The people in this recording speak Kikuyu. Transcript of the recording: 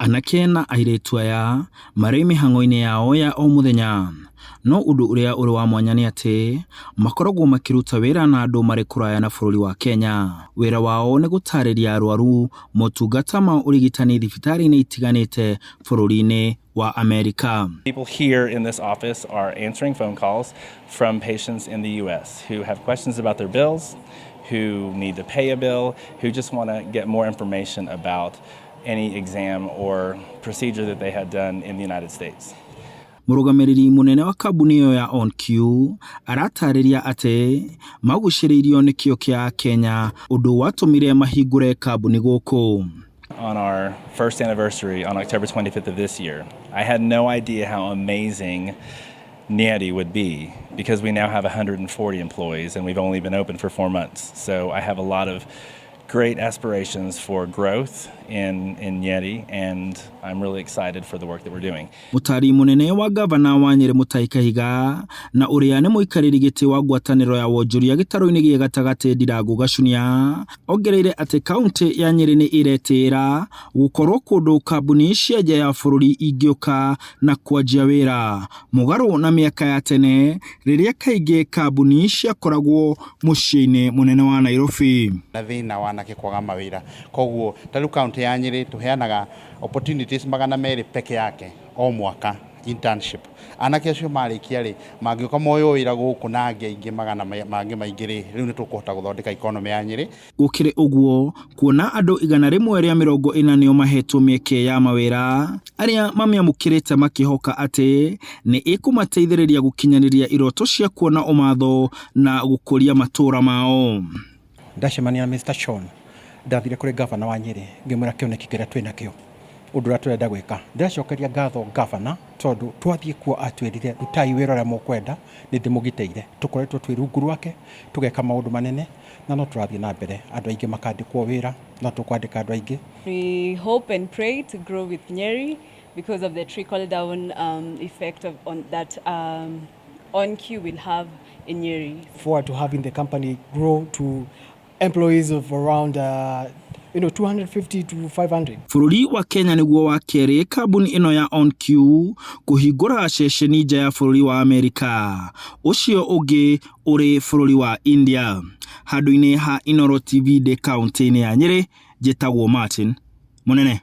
Anake na airĩtu aya marĩ mĩhang'o-inĩ yao ya o mũthenya, no ũndũ ũrĩa ũrĩ wa mwanya nĩ atĩ makoragwo makĩruta wĩra na andũ marĩ kũraya na bũrũri wa Kenya. Wĩra wao nĩ gũtarĩria arwaru motungata ma ũrigitani thibitarĩ-inĩ itiganĩte bũrũri-inĩ wa Amerika. People here in this office are answering phone calls from patients in the US who have questions about their bills, who need to pay a bill, who just want to get more information about any exam or procedure that they had done in the United States. Mũrũgamĩrĩri mũnene wa kambuni ĩyo ya OnQ aratarĩria atĩ magucĩrĩirio nĩ kĩo kĩa Kenya ũndũ watũmire mahingũre kambuni gũkũ. On our first anniversary on October 25th of this year, I had no idea how amazing Nyeri would be because we now have 140 employees and we've only been open for 4 months. So I have a lot of great aspirations for growth in Nyeri, and I'm really excited for the work that we're doing. Mũtari mũnene wa gavana wa Nyeri Mutahi Kahiga na ũrĩa nĩ mũikarĩri gĩtĩ wa ngwatanĩro ya wonjoria gĩtarũ-inĩ gĩa gatagatĩ Ndirangu Gacunia ongereire atĩ kaunti ya Nyeri nĩ ĩretĩĩra gũkorwo kũndũ kambuni cia nja ya bũrũri ingĩũka na kwanjia wĩra mũgarũ na mĩaka ya tene rĩrĩa kaingĩ kambuni ciakoragwo mũciĩ-inĩ mũnene wa Nairobi. Na thĩna wa anake kwaga mawĩra, koguo ta rĩu kaunti ya Nyĩrĩ tũheanaga opportunities 200 peke yake o mwaka, internship. Anake acio marĩkia rĩ, mangĩũka moywo wĩra gũkũ na angĩ aingĩ magana mangĩ maingĩ rĩ, rĩu nĩ tũkũhota gũthondeka economy ya Nyĩrĩ. Gũkĩrĩ ũguo, kuona andũ 140 nĩo mahetwo mĩeke ya mawĩra arĩa mamĩamũkĩrĩte makĩhoka atĩ nĩ ĩkũmateithĩrĩria gũkinyanĩria iroto cia kuona ũmatho na gũkũria matũũra mao. Ndacemania na Mr. Sean, ndathire kũrĩ gavana wa Nyĩrĩ ngĩmwĩra kĩoneki kĩrĩa twĩ nakĩo, ũndũ ũrĩa tũrenda gwĩka. Ndĩracokeria ngatho gavana tondũ twathiĩ kuo atwĩrire, "Rutai wĩra ũrĩa mũkwenda, nĩ ndĩmũgitĩire." Tũkoretwo twĩ rungu rwake tũgeka maũndũ manene na no tũrathiĩ na mbere, andũ aingĩ makandĩkwo wĩra no tũkwandĩka andũ aingĩ. We hope and pray to grow with Nyeri because of the trickle down effect of on that OnQ will have in Nyeri. Forward to having the company grow to employees of around 250 to 500. Bũrũri wa Kenya nĩguo wa kerĩ kambuni ĩno ya OnQ kũhingũra ceceni nja ya bũrũri wa Amerika, ũcio ũngĩ ũrĩ bũrũri wa India. Handũ-inĩ ha Inooro TV ndĩ kaunti-inĩ ya Nyĩrĩ, njĩtagwo Martin Mũnene.